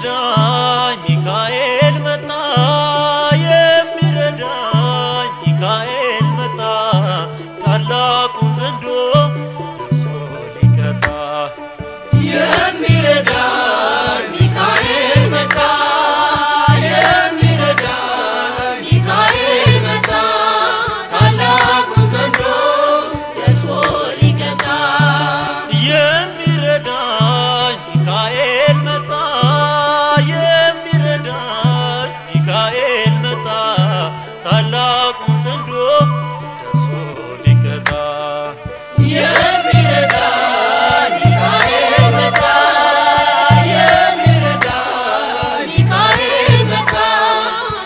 የሚረዳኝ ሚካኤል መጣ፣ የሚረዳኝ ሚካኤል መጣ፣ ታላቁን ዘንዶ ደርሶ ሊቀጣ። የሚረዳን ሚካኤል መጣ፣ የሚረዳን ሚካኤል መጣ፣ ታላቁን ዘንዶ ደርሶ ሊቀጣ። የሚረዳኝ ሚካኤል መጣ፣ የሚረዳኝ ሚካኤል መጣ፣ ታላቁን ዘንዶ ደርሶ ሊቀጣ። የሚረዳን ሚካኤል መጣ፣ የሚረዳን ሚካኤል መጣ፣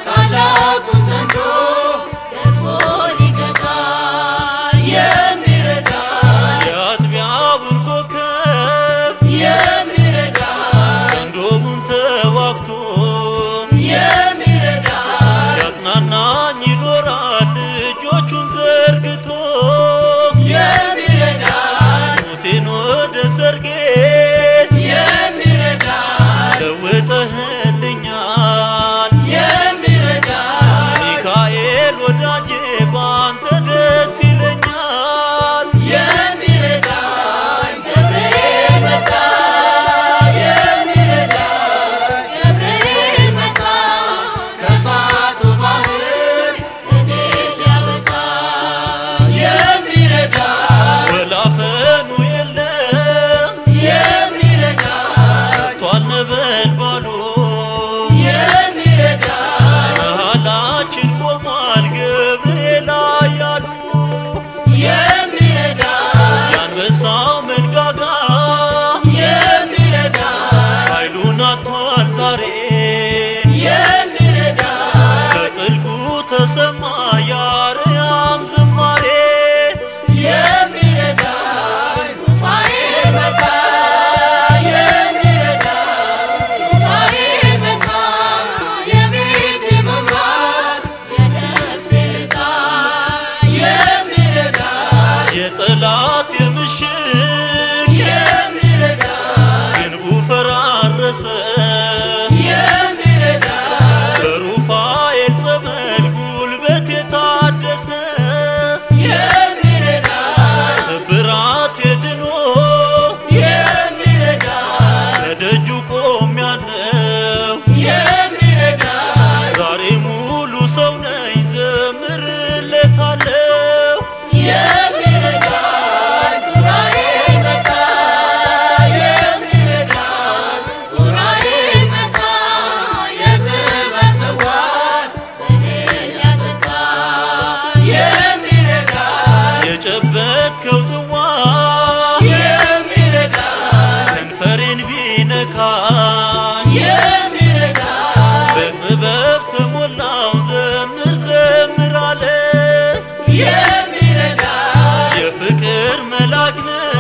ታላቁን ዘንዶ ደርሶ ሊቀጣ። የሚረዳን የአጥቢያውን ኮከብ የሚረዳን ዘንዶውን ተዋግቶ የሚረዳን ሲያጽናናኝ ይኖራል እጆቹን ዘርግቶ። የሚረዳን ሞቴን ወደ ሰርጌ የሚረዳን ለውጠህልኛል። የሚረዳን ሚካኤል ወዳጄ ባንተ ደስ ይለኛል። የሚረዳን ገብርኤል መጣ፣ የሚረዳን ገብርኤል መጣ፣ ከእሳቱ ባህር እኔን ሊያወጣ። የሚረዳን ወላፈኑ የለም የሚረዳን ጠፍቷል ነበልባሉ። የሚረዳን መሃላችን ቆሟል ገብርኤል አያሉ። የሚረዳን የአንበሳው መንጋጋ የሚረዳን ኃይሉን አጥቷል ዛሬ። የሚረዳን ከጥልቁ ተሰማ የአርያም ዝማሬ። የሚረዳን ሩፋኤል መጣ፣ የሚረዳን ሩፋኤል መጣ፣ የቤቴ መብራት የነፍሴ ዕጣ። የሚረዳን የጠላት የምሽግ የሚረዳን ግንቡ ፈራረሰ። የሚረዳን በሩፋኤል ጸበል ጉልበት የታደሰ። የሚረዳን ስብራት የድኖ የሚረዳን ከደጁ ቆሜያለሁ። የሚረዳን ዛሬ ሙሉ ሰው ነኝ ዘምርለታለሁ። የሚረዳን ዑራኤል መጣ፣ የሚረዳን ዑራኤል መጣ፣ የጥበብ ጽዋን እኔን ሊያጠጣ። የሚረዳን የጨበጥከው ጽዋ የሚረዳን ከንፈሬን ቢነካኝ የሚረዳን በጥበብ ተሞላው ዘምር ዘምር አለ። የሚረዳን የፍቅር መልአክ ነህ